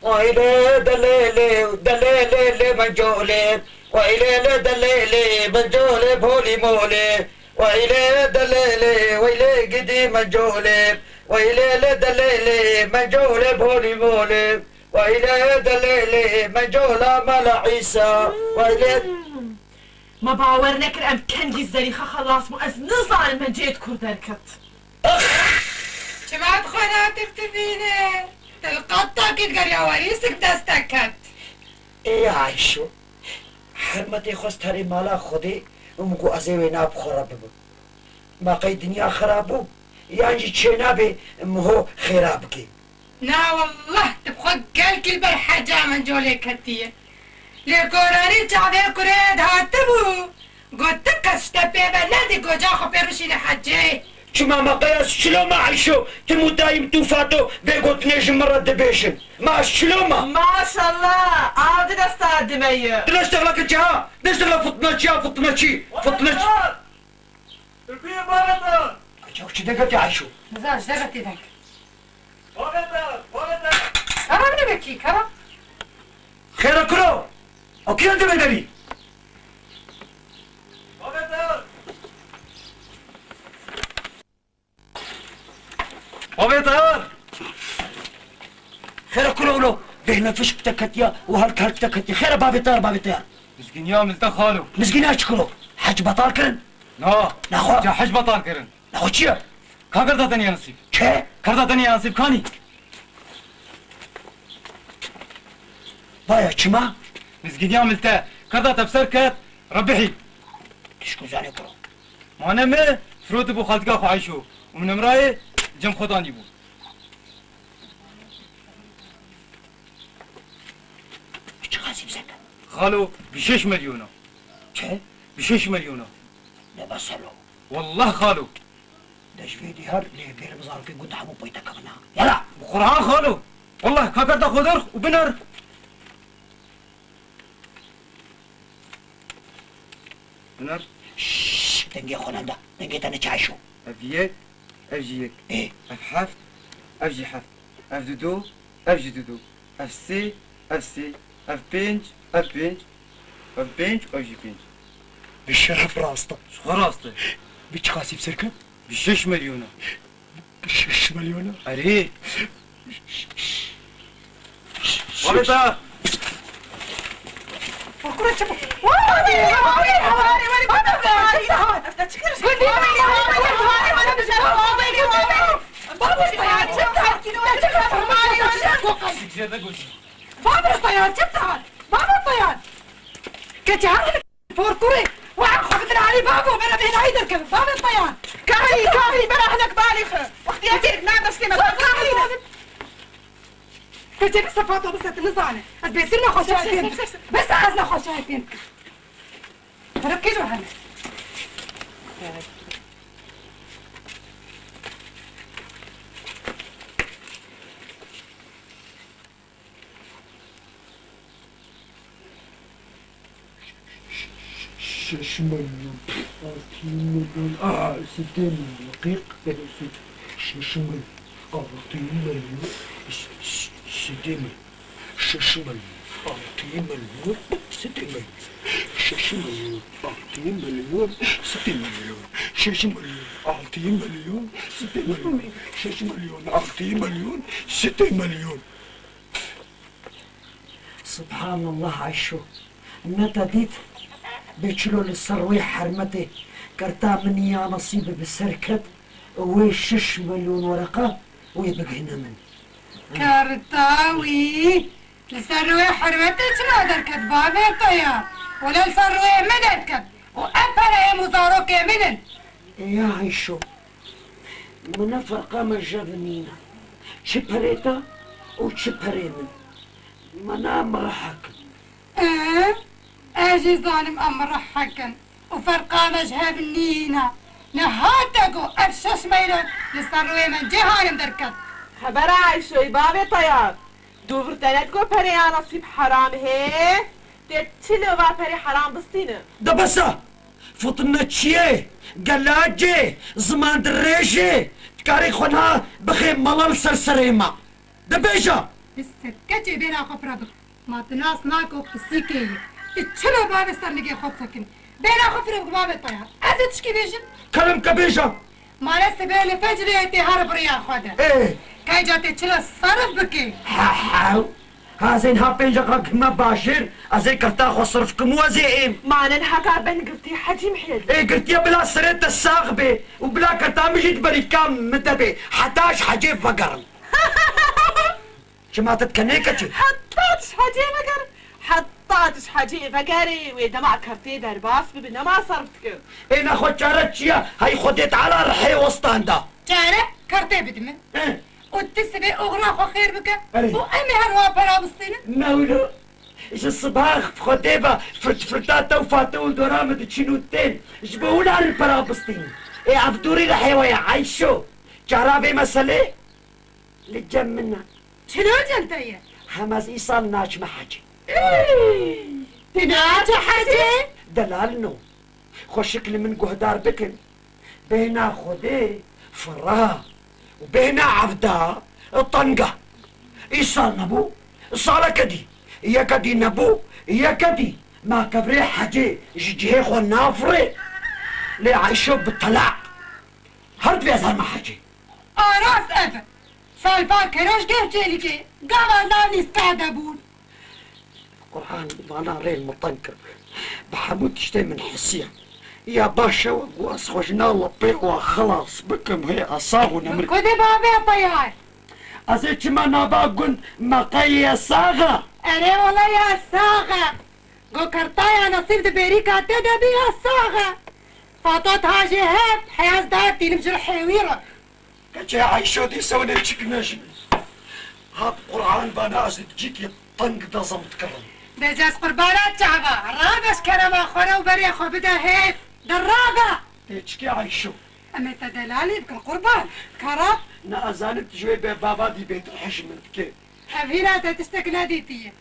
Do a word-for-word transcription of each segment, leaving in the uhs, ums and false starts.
Weylê delêlê, delêlê lê mencolê. Weylê lê delêlê, mencolê polî molê. Weylê delêlê, weylê gidî mencolê. Weylê lê delêlê, mencolê polî molê. Weylê delêlê, mencola mala Îsa. Weylê. Hmm. Me bawer nekir em kengî Zelîxa xelas bû. Ez nizanim mencê di kur derket. Çima tu xwe natirtivîne? Tu li qat takî digeriya werî sik dest te ket. Ê Ayşo, hermetê xwest herê mala Xwedê û min got ez ê wê nav bi xwe re bibim. Ma qey dinya xirab bû, yan jî çênabê min ho xêra bikê? Na wallah, tu bi xwe gelkî li ber heca min colê ketiye. Lê goranî çavê kurê dihatibû. Got, ti qet ji te pê ve nedî, goca xwe pê rûşîne hecê. Çima me qey ez çilo me Ayşo, tim û dayim tu Fato vê gotinê ji min re dibêjin. Ma ez çilo me? Maşallah, av di desta dime ye. Tu neştexla keçiha, neştexla fitneçiya, fitneçî, fitneç. Tirkiyê baretan. Çaw çi deke te Ayşo? Nizam, ji deve tê deng. Baretan, baretan. Kara min vekî, kara. Xêra kuro. O kiyan dime derî? Baretan. Bavê Teyar! Xêra kuro wilo, bêhna fişk te ketiya û helk helk te ketiya. Xêra bavê Teyar, bavê Teyar. Mizgîniya min te xalo. Mizgîniya çi kuro? Hec betal kirin? Na. Naxwe? Ca hec betal kirin. Naxwe çi ye? Ka kirda te nîya nesîb. Ke? Kirda te nîya nesîb kanî. Baya çima? Mizgîniya min te kirda te bi ser ket, rebihî. Tişko zanê kuro. Mane me firotibû xaltika xwe Ayşo û min emrayê cem xwe danîbû. Çi qasî bi ser ket? Xalo, bi şeş milyona. Çi? Bi şeş milyona. Ne baselo. Wallah xalo. De ji vê dî her lê bêrim zarokê gund hemû pey te kevin ha. Yala! Bi Quran xalo. Wallah ka kerta xwe derx û biner. Biner. Şşş, dengê xwe neda. Dengê te ne çaşo. Ev yek, ev jî yek. Ê. Ev heft, ev jî heft. Ev dudu, ev jî dudu. Ev sê, ev sê. Ev pênc, ev pênc. Ev pênc, ev jî pênc. Bi şeref rast e. Ji xwe rast e. Bi çi qasî bi ser ket? Bi şeş milyona. Şeş milyona? Erê. Wabê te. Kuro çi bû? Bavê Teyar, çi dihat? Bavê Teyar! Keçe her Porkurê, wan xwe bidin alî bavo, bera bêhnayî derkevin. Bavê Teyar! Kahî, kahî, bera hinek balî xwe. Wextî yekê na destê me. Kahî! Keçe bise Fato bise, tu nizane. Ez bêsir nexweşayê pêm. Bise ez nexweşayê pêm. Herif kê ji hene? Şeş milyon, altı milyon, aha, sitê milyon, qîq, şeş milyon, altı milyon, s-, s-, sitê milyon, şeş milyon, altı milyon, sitê milyon, şeş milyon, altı milyon, sitê milyon, şeş milyon, altı milyon, sitê milyon, şeş milyon, altı milyon, sitê milyon. Subhanallah Ayşo. Ne te dît? Bê çilo li ser wê hermetê kerta min ya nesîbê bi ser ket, wê şeş milyon wereqa wê bigihîne min. Kerta wî li ser wê hermetê çima derket bavê Teyar? Wele li ser wê min derket û ev pereyê min zarokê min in. Ya Ayşo, min ne ferqa me ji hev nîne. Çi perê te û çi perê min. Me ne em rehek in. Ee, ez jî zanim em rehek in û ferqa me ji hev nîne. Niha te got ev şeş meyran li ser rûyê min cê hanim derket. Xebera Ayşoyê bavê Teyar. Dû vir te nedigo perê ya nesîb heram hê? Tê çi li va perê heram bistîne? De bes e! Fitneçiyê, gelacê, zimandirêjê, dikarî xwe niha bixê mala li ser serê me. De bêje! Bi sed keçê bêhna xwe pira bik. Ma tu nas nake û pisîkê yî. Tu çilo bavê ser nigê xwe disekin? Bêhna xwe pira bik bavê Teyar. Ez ê tişkî bêjim? Kerem ke bêje. Male sibê li fecrê tê her bi riya xwe de. Ê. Keyca tê çilo serif bikê? He, he. Ha, ez ê niha pênc deqa gihime bajêr, ez ê kirta xwe sirf kim û ez ê êm. Mane niha ka ben girtî Hecî Mihîddîn. Ê girtiye bila serê te sax bê û bila kirta min jî di berîka min de bê. Heta ji hecê vegerim. Çima tu dikenê keçî? Heta tu ji hecê vegerim. Heta tu ji hecê vegerê wê dema kirtê derbas bibe, nema serf dikim. Ê nexwe çare çi ye? Hey Xwedê Teala rihê westanda. Çare kirtê bide min. He. Û tu sibê oxira xwe xêr bike. Erê. Û em ê her wiha pera bistînin. Ne wilo. Ji sibax Xwedê ve firtfirta te û Fato û dora min diçin û tên. Ji bo wina re pera bistînin. Ê ev dûrî li hêwa ye Eyşo. Çara vê meselê li cem min e. Çilo cem te ye? Hem ez îsal naçime hecê. Ey! Tu naçe hecê? Delalino. Xweşik li min guhdar bikin. Bêhna Xwedê fira û bêhna evda teng e. Îsal nebû, saleke dî, yeke dî nebû, yeke dî. Ma kevirê hecê ji cihê xwe nafirê. Lê Eyşo bi telaq. Her divê ez herme hecê. A rast ev e. Salva Keroş geh Çêlikê, gava nav nîska de bûn. Quran vana rê li min teng kir. Bi hemû tiştê min hisiya. Ya baş e, wek ku ez xwe ji nav lepê we xilas bikim, hê ez sax û nemir. Ku de bavê Teyar? Ez ê çima nava gund me qey ye sax e? Erê wele ya sax e. Go kertaya nesîb di bêrîka te de bî ya sax e. Fatot ha jê hep, heyaz dar tînim ji rihê wî re. Keçê Eyşo dîsa wê çik nejimî. Ha bi Quran vana ez li cîkê teng de zem dikirim. Bêje ez qurbana çava, rabe ji kerema xwe re û berê xwe bide hê, de rabe. Tê çikê Eyşo? Em ê te delalî bikin qurban, kerem. Ne ez zanim tu ji wê bê bava dî bêtir hej min dikê. Ev hîna te tiştek nedîtiye.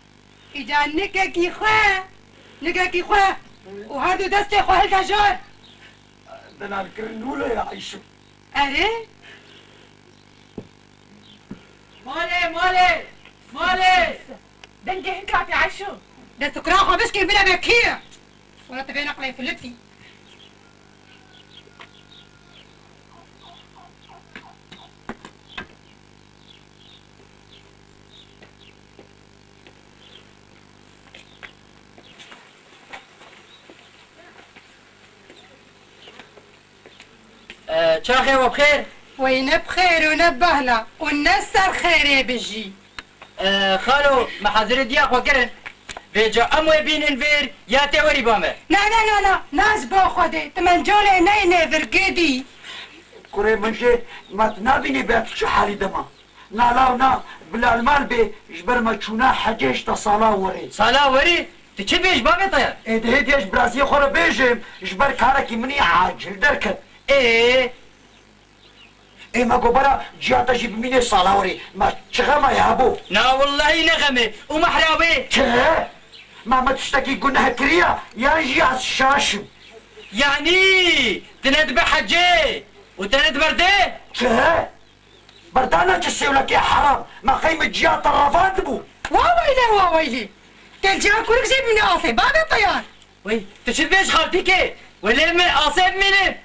Îca nikekî xwe, nikekî xwe û her du destê xwe hilde jor. Delalkirin wilo ya Eyşo. Erê? Malê, malê, malê. Dengê hin katê Eyşo. Dest û kira xwe bişkî bile be kî ye? Wela tu vê neqlê filitî. E, çaxê we bi xêr? Wey ne bi xêr û ne behla û ne ser xêrê bijî. E, xalo, me hezirê diya xwe kirin. Vêca em wê bînin vêr ya tê werî ba me. Na, na, na, na, na ji bo Xwedê, tu mencolê neyne vir gidî. Kurê min jê me tu nabînî be tu çi halî de ma. Na law na, bila li mal bê, ji ber me çûna hecê ji te sala werê. Sala werê? Tu çi dibêj bavê Teyar? Ê dihê diye ji biraziyê xwe re bêjim, ji ber karekî min î acil derket. Ê? Ê me got bera ciya te jî bimînê sala werê. Me çi xema ye hebo? Na wellahî ne xemê. Û mehra wê? Çi? Ma me tiştekî guneh kiriya, yan jî ez şaş im? Yanî, tu nedibe hecê û te nedibe erdê? Çi? Berdana çi sêwlekê heram, me qey min ciya te revandibû. Wa weylê, wa weylê. Te li ciya kurik jê bimîne asê, bavê Teyar. Wey, tu çi dibêj xaltîkê? Welê min asê bimîne.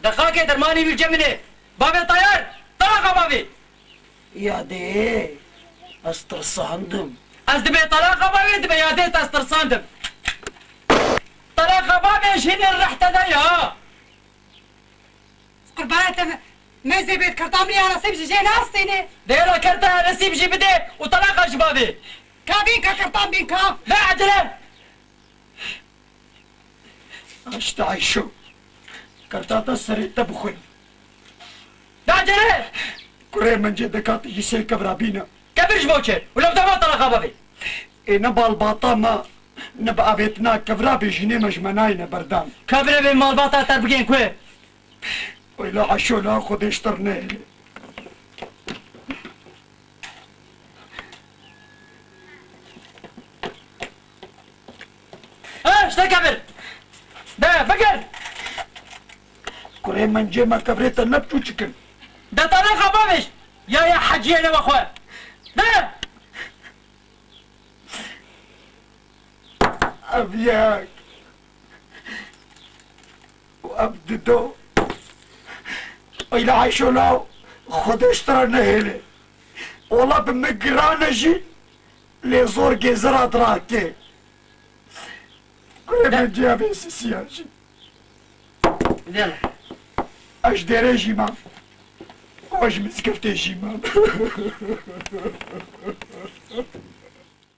Deqakê dermanî wî li cem min e. Bavê Teyar, talaqa bavê. Yadê, ez tirsandim. Ez dibê talaqa bavê, dibê yadê te ez tirsandim. Talaqa bavê jî li reh te de ya. Qurbana te me, me zêbêt kertan bî ya nesîb ji jê nastêne. Dêra kerta ya nesîb jî bidê û talaqa ji bavê. Ka bîn ka kertan bîn ka. Be ecele. Aşta Ayşo. Kerta te serê te bixwin. Be ecele. Kurê min cê deka tu jî sê kevra bîne. Kevir ji bo çi? Û lewdema talaqa bavê. Ê ne balbata me, ne bi avêtina kevra bêjînê me ji me nayne berdan. Kevirê vê malbata te bigên ku? Weyla Aşo la Xwedê ji te re nehêle. Ha, işte kevir. De, bigir. Kurê min cê me kevirê te ne biçûçik in. De talaqa bavêj. Ya, ya heciyê lewe xwe. De! Ev yek û ev dido. Îla Ayşola, Xwedê ji te re nehêle. Wala bi min giran e jî, lê zor gêzira dirake. Kurê min ciya vê sisiya jî. Vêla. Ez ji dêrê jî mam. Û ez ji mizgeftê jî mam.